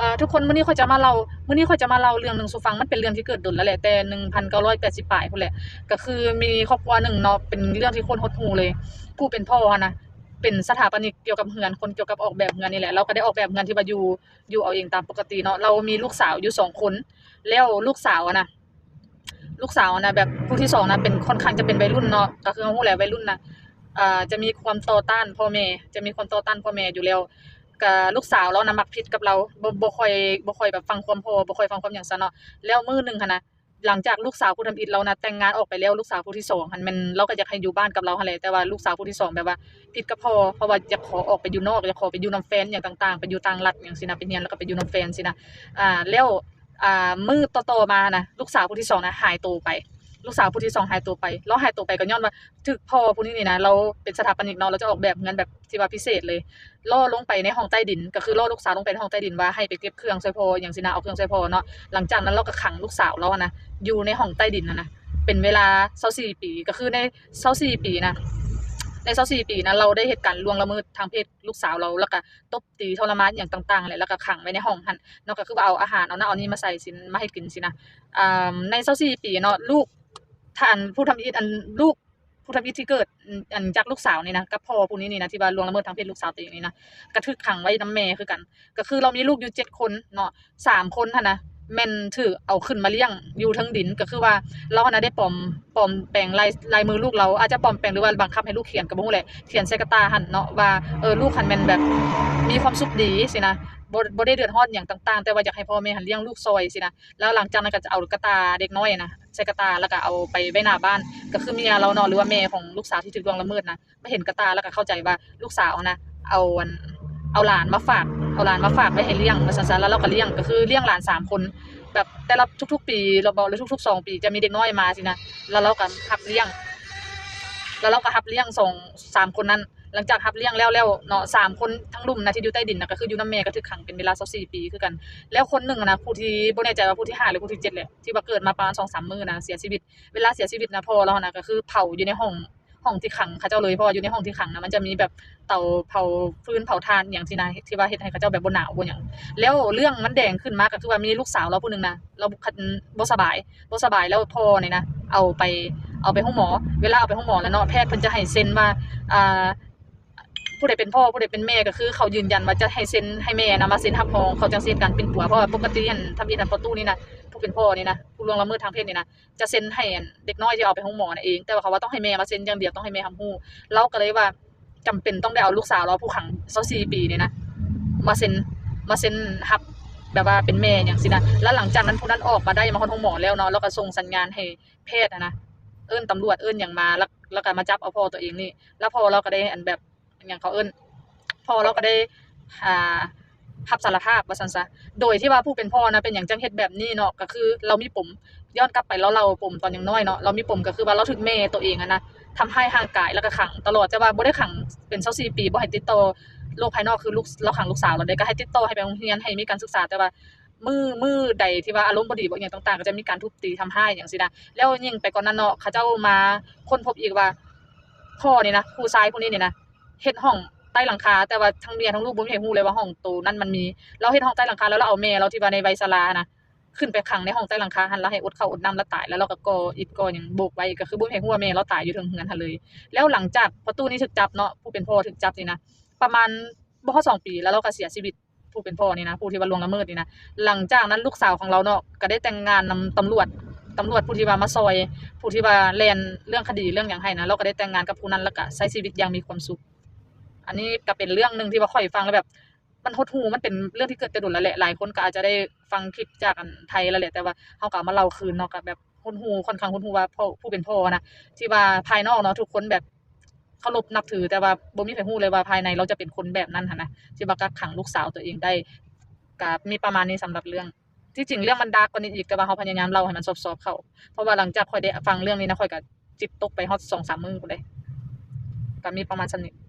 ເອີ ທຸກຄົນ ມື້ນີ້ຂ້ອຍຈະມາເລົ່າ ມື້ນີ້ຂ້ອຍຈະມາເລົ່າເລື່ອງໜຶ່ງສູ່ຟັງ. ມັນເປັນເລື່ອງທີ່ເກີດດົນແລ້ວແຫຼະ ແຕ່ໜຶ່ງພັນເກົ້າຮ້ອຍແປດສິບປາຍພຸ້ນແຫຼະ. ກໍຄືມີຄອບຄົວໜຶ່ງເນາະ ເປັນເລື່ອງທີ່ຄົນຫົດຫູ່ເລີຍ. ຜູ້ເປັນພໍ່ຫັ້ນນະ ເປັນສະຖາປະນິກກ່ຽວກັບເຮືອນ ຄົນກ່ຽວກັບອອກແບບເຮືອນນີ້ແຫຼະ. ລາວກໍໄດ້ອອກແບບເຮືອນທີ່ວ່າຢູ່ ຢູ່ເອົາເອງຕາມປົກກະຕິເນາະ. ລາວມີລູກສາວຢູ່ສອງຄົນ ແລ້ວລູກສາວຫັ້ນນະ ລູກສາວຫັ້ນນະ ແບບຜູ້ທີສອງນະ ເປັນ ຄ່ອນຂ້າງຈະເປັນໄວລຸ້ນເນາະ. ກໍຄືເຮົາຮູ້ແຫຼະ ໄວລຸ້ນນະ ເອີ ຈະມີຄວາມຕໍ່ຕ້ານພໍ່ແມ່ ຈະມີຄວາມຕໍ່ຕ້ານພໍ່ແມ່ຢູ່ແລ້ວ. ກໍລູກສາວລາວນະມັກຜິດກັບລາວ ບໍ່ ບໍ່ຄ່ອຍ ບໍ່ຄ່ອຍແບບຟັງຄວາມພໍ່ ບໍ່ຄ່ອຍຟັງຄວາມຫຍັງຊັ້ນເນາະ. ແລ້ວມື້ໜຶ່ງຫັ້ນນະ ຫຼັງຈາກລູກສາວຜູ້ທຳອິດລາວນະແຕ່ງງານອອກໄປແລ້ວ ລູກສາວຜູ້ທີສອງຫັ້ນແມ່ນລາວກໍຢາກໃຫ້ຢູ່ບ້ານກັບລາວຫັ້ນແຫຼະ. ແຕ່ວ່າລູກສາວຜູ້ທີສອງແບບວ່າຜິດກັບພໍ່ ເພາະວ່າຢາກຂໍອອກໄປຢູ່ນອກ ຢາກຂໍໄປຢູ່ນຳແຟນຫຍັງຕ່າງໆ ໄປຢູ່ຕ່າງລັດຫຍັງຊີ້ນະ ໄປຮຽນແລ້ວກໍໄປຢູ່ນຳແຟນຊີ້ນະ. ອາ ແລ້ວ ອາ ມື້ຕໍ່ໆມານະ ລູກສາວຜູ້ທີສອງນະຫາຍໂຕໄປ ລູກສາວຜູ້ທີສອງຫາຍໂຕໄປ. ລາວຫາຍໂຕໄປກໍຍ້ອນວ່າຖືກພໍ່ຜູ້ນີ້ນີ້ນະ ລາວເປັນສະຖາປະນິກເນາະ ລາວຈະອອກແບບເຮືອນແບບທີ່ວ່າພິເສດເລີຍ ລໍ້ລົງໄປໃນຫ້ອງໃຕ້ດິນ ກໍຄືລໍ້ລູກສາວລົງໄປໃນຫ້ອງໃຕ້ດິນວ່າໃຫ້ໄປເກັບເຄື່ອງຊ່ວຍພໍ່ຫຍັງຊີ້ນະ ເອົາເຄື່ອງຊ່ວຍພໍ່ເນາະ. ຫຼັງຈາກນັ້ນລາວກໍຂັງລູກສາວລາວຫັ້ນນະຢູ່ໃນຫ້ອງໃຕ້ດິນຫັ້ນນະ ເປັນເວລາຊາວສີ່ປີ. ກໍຄືໃນຊາວສີ່ປີນະ ໃນຊາວສີ່ປີນະ ລາວໄດ້ເຮັດການລ່ວງລະເມີດທາງເພດລູກສາວລາວ ແລ້ວກໍຕົບຕີທໍລະມານຫຍັງຕ່າງໆແຫຼະ ແລ້ວກໍຂັງໄວ້ໃນຫ້ອງຫັ້ນເນາະ. ກໍຄືວ່າເອົາອາຫານ ເອົານັ້ນເອົານີ້ມາໃສ່ຊິນ ມາໃຫ້ກິນຊີ້ນະ. ອາ ໃນຊາວສີ່ປີເນາະ ລູກ ທ່ານຜູ້ທຳອິດ ອັນ ລູກຜູ້ທຳອິດທີ່ເກີດ ອັນ ຈາກລູກສາວນີ້ນະ ກັບພໍ່ຜູ້ນີ້ນີ້ນະ ທີ່ວ່າລ່ວງລະເມີດທາງເພດລູກສາວຕົວເອງນີ້ນະ ກໍຖືກຂັງໄວ້ນຳແມ່ຄືກັນ. ກໍຄືລາວມີລູກຢູ່ເຈັດຄົນເນາະ ສາມຄົນຫັ້ນນະ ແມ່ນຖືກເອົາຂຶ້ນມາລ້ຽງຢູ່ເທິງດິນ. ກໍຄືວ່າລາວຫັ້ນນະໄດ້ປອມ ປອມແປງລາຍ ລາຍມືລູກລາວ ອາດຈະປອມແປງ ຫຼືວ່າບັງຄັບໃຫ້ລູກຂຽນກໍບໍ່ຮູ້ແຫຼະ ຂຽນໃສ່ກະຕ່າຫັ້ນເນາະວ່າ ເອີ ລູກຫັ້ນແມ່ນແບບມີຄວາມສຸກດີຊີ້ນະ ບໍ່ ບໍ່ໄດ້ເດືອດຮ້ອນຫຍັງຕ່າງໆ ແຕ່ວ່າຢາກໃຫ້ພໍ່ແມ່ຫັ້ນລ້ຽງລູກຊ່ອຍຊີ້ນະ. ແລ້ວຫຼັງຈາກນັ້ນກໍຈະເອົາກະຕ່າເດັກນ້ອຍນະ ໃສ່ກະຕ່າ ແລ້ວກໍເອົາໄປໄວ້ໜ້າບ້ານ. ກໍຄືເມຍລາວເນາະ ຫຼືວ່າແມ່ຂອງລູກສາວທີ່ຖືກລ່ວງລະເມີດນະ ມາເຫັນກະຕ່າ ແລ້ວກໍເຂົ້າໃຈວ່າລູກສາວນະ ເອົາອັນ ເອົາຫຼານມາຝາກ ເອົາຫຼານມາຝາກໄວ້ໃຫ້ລ້ຽງວ່າຊັ້ນຊະ. ແລ້ວລາວກໍລ້ຽງ ກໍຄືລ້ຽງຫຼານສາມຄົນ ແບບແຕ່ລະທຸກໆປີ ລະບອກເລີຍ ທຸກໆສອງປີຈະມີເດັກນ້ອຍມາຊີ້ນະ ແລ້ວລາວກໍຮັບລ້ຽງ ແລ້ວລາວກໍຮັບລ້ຽງສອງສາມຄົນນັ້ນ. ຫຼັງຈາກຮັບລ້ຽງແລ້ວ ແລ້ວເນາະ ສາມຄົນທັງລຸ່ມນະທີ່ຢູ່ໃຕ້ດິນນະ ກໍຄືຢູ່ນຳແມ່ ກໍຖືກຂັງເປັນເວລາຊາວສີ່ປີຄືກັນ. ແລ້ວຄົນໜຶ່ງນະ ຜູ້ທີ່ບໍ່ແນ່ໃຈວ່າຜູ້ທີຫ້າ ຫຼືຜູ້ທີເຈັດແຫຼະ ທີ່ວ່າເກີດມາປະມານສອງສາມມື້ນະ ເສຍຊີວິດ. ເວລາເສຍຊີວິດນະ ພໍ່ລາວນະ ກໍຄືເຜົາຢູ່ໃນຫ້ອງ ຫ້ອງທີ່ຂັງເຂົາເຈົ້າເລີຍ ເພາະວ່າຢູ່ໃນຫ້ອງທີ່ຂັງນະ ມັນຈະມີແບບເຕົາເຜົາຟືນເຜົາຖ່ານຫຍັງຊີ້ນະ ທີ່ວ່າເຮັດໃຫ້ເຂົາເຈົ້າແບບບໍ່ໜາວບໍ່ຫຍັງ. ແລ້ວເລື່ອງມັນແດງຂຶ້ນມາ ກໍຄືວ່າມີລູກສາວລາວຜູ້ໜຶ່ງນະ ລາວບໍ່ສະບາຍ ບໍ່ສະບາຍ ແລ້ວພໍ່ນີ້ນະ ເອົາໄປ ເອົາໄປໂຮງໝໍ. ເວລາເອົາໄປໂຮງໝໍແລ້ວເນາະ ແພດເພິ່ນຈະໃຫ້ເຊັນວ່າ ອ່າ ຜູ້ໃດເປັນພໍ່ ຜູ້ໃດເປັນແມ່ ກໍຄືເຂົາຢືນຢັນວ່າຈະໃຫ້ເຊັນ ໃຫ້ແມ່ນະມາເຊັນຮັບຮອງ ເຂົາຈັ່ງຊິເຮັດການປິ່ນປົວ. ເພາະວ່າປົກກະຕິຫັ້ນ ທຳອິດຫັ້ນ ປະຕູນີ້ນະ ຜູ້ເປັນພໍ່ນີ້ນະ ຜູ້ລ່ວງລະເມີດທາງເພດນີ້ນະ ຈະເຊັນໃຫ້ອັນເດັກນ້ອຍທີ່ເອົາໄປໂຮງໝໍນະເອງ ແຕ່ວ່າເຂົາວ່າຕ້ອງໃຫ້ແມ່ມາເຊັນຢ່າງດຽວ ຕ້ອງໃຫ້ແມ່ຮັບຮູ້. ລາວກໍເລີຍວ່າຈຳເປັນຕ້ອງໄດ້ເອົາລູກສາວລາວຜູ້ຂັງຊາວສີ່ປີນີ້ນະ ມາເຊັນ ມາເຊັນຮັບແບບວ່າເປັນແມ່ຫຍັງຊີ້ນະ. ແລ້ວຫຼັງຈາກນັ້ນຜູ້ນັ້ນອອກມາໄດ້ ມາຮອດໂຮງໝໍແລ້ວເນາະ ລາວກໍສົ່ງສັນຍານໃຫ້ແພດຫັ້ນນະ ເອີ້ນຕຳຫຼວດເອີ້ນຫຍັງມາ ແລ້ວ ແລ້ວກໍມາຈັບເອົາພໍ່ຕົວເອງນີ້. ແລ້ວພໍ່ລາວກໍໄດ້ອັນແບບ ຫຍັງເຂົາເອີ້ນ ພໍ່ລາວກໍໄດ້ ອ່າ ຮັບສາລະພາບວ່າຊັ້ນຊະ ໂດຍທີ່ວ່າຜູ້ເປັນພໍ່ນະ ເປັນຫຍັງຈັ່ງເຮັດແບບນີ້ເນາະ ກໍຄືລາວມີປົມ ຍ້ອນກັບໄປລາວເລົ່າປົມຕອນຍັງນ້ອຍເນາະ ລາວມີປົມ ກໍຄືວ່າລາວຖືກແມ່ຕົວເອງຫັ້ນນະ ທຳຮ້າຍຮ່າງກາຍ ແລ້ວກໍຂັງຕະຫຼອດ ແຕ່ວ່າບໍ່ໄດ້ຂັງເປັນຊາວສີ່ປີ ບໍ່ໃຫ້ຕິດຕໍ່ໂລກພາຍນອກ ຄືລູກ ລາວຂັງລູກສາວລາວໄດ້ ກໍໃຫ້ຕິດຕໍ່ ໃຫ້ໄປໂຮງຮຽນ ໃຫ້ມີການສຶກສາ ແຕ່ວ່າ ມື້ ມື້ໃດທີ່ວ່າອາລົມບໍ່ດີບໍ່ຫຍັງຕ່າງໆ ກໍຈະມີການທຸບຕີທຳຮ້າຍຫຍັງຊີ້ນະ. ແລ້ວຍິ່ງໄປກວ່ານັ້ນເນາະ ເຂົາເຈົ້າມາຄົ້ນພົບອີກວ່າ ພໍ່ນີ້ນະ ຜູ້ຊາຍຜູ້ນີ້ນີ້ນະ ເຮັດຫ້ອງໃຕ້ຫຼັງຄາ ແຕ່ວ່າທັງເມຍທັງລູກບໍ່ມີໃຜຮູ້ເລີຍວ່າຫ້ອງໂຕນັ້ນມັນມີ. ລາວເຮັດຫ້ອງໃຕ້ຫຼັງຄາ ແລ້ວລາວເອົາແມ່ລາວທີ່ວ່າໃນໄວຊະລາຫັ້ນນະ ຂຶ້ນໄປຂັງໃນຫ້ອງໃຕ້ຫຼັງຄາຫັ້ນ ລາວໃຫ້ອົດເຂົ້າອົດນ້ຳລາຕາຍ ແລ້ວລາວກໍກໍ່ອິດກໍ່ຫຍັງໂບກໄວ້ ກໍຄືບໍ່ມີໃຜຮູ້ວ່າແມ່ລາວຕາຍຢູ່ເທິງເຮືອນຫັ້ນເລີຍ. ແລ້ວຫຼັງຈາກພໍ່ຕູ້ນີ້ຖືກຈັບເນາະ ຜູ້ເປັນພໍ່ຖືກຈັບນີ້ນະ ປະມານບໍ່ຮອດສອງປີ ແລ້ວລາວກໍເສຍຊີວິດ. ຜູ້ເປັນພໍ່ນີ້ນະ ຜູ້ທີ່ວ່າລ່ວງລະເມີດນີ້ນະ. ຫຼັງຈາກນັ້ນລູກສາວຂອງລາວເນາະ ກໍໄດ້ແຕ່ງງານນຳຕຳຫຼວດ ຕຳຫຼວດຜູ້ທີ່ວ່າມາຊ່ອຍ ຜູ້ທີ່ວ່າແລ່ນເລື່ອງຄະດີເລື່ອງຫຍັງໃຫ້ນະ ລາວກໍໄດ້ແຕ່ງງານກັບຜູ້ນັ້ນ ແລ້ວກໍໃຊ້ຊີວິດຢ່າງມີຄວາມສຸກ. ອັນນີ້ກໍເປັນເລື່ອງໜຶ່ງທີ່ວ່າຂ້ອຍຟັງແລ້ວແບບ ມັນຫົດຫູ່ ມັນເປັນເລື່ອງທີ່ເກີດແຕ່ດົນແລ້ວແຫຼະ ຫຼາຍຄົນກໍອາດຈະໄດ້ຟັງຄລິບຈາກອັນໄທແລ້ວແຫຼະ ແຕ່ວ່າເຮົາກໍເອົາມາເລົ່າຄືນເນາະ ກໍແບບຫົດຫູ່ ຂ້ອນຂ້າງຫົດຫູ່ວ່າພໍ່ ຜູ້ເປັນພໍ່ນະ ທີ່ວ່າພາຍນອກເນາະ ທຸກຄົນແບບ ເຄົາລົບນັບຖື ແຕ່ວ່າບໍ່ມີໃຜຮູ້ເລີຍວ່າພາຍໃນລາວຈະເປັນຄົນແບບນັ້ນຫັ້ນນະ ທີ່ວ່າກັກຂັງລູກສາວຕົວເອງໄດ້. ກະມີປະມານນີ້ສຳລັບເລື່ອງ ທີ່ຈິງເລື່ອງມັນດາກກວ່ານີ້ອີກ ແຕ່ວ່າເຮົາພະຍາຍາມເລົ່າໃຫ້ມັນຊອບໆເຂົ້າ ເພາະວ່າຫຼັງຈາກຂ້ອຍໄດ້ຟັງເລື່ອງນີ້ນະ ຂ້ອຍກະຈິດຕົກໄປຮອດສອງສາມມື້ພຸ້ນເດ້. ກະມີປະມານສ່ຳນີ້.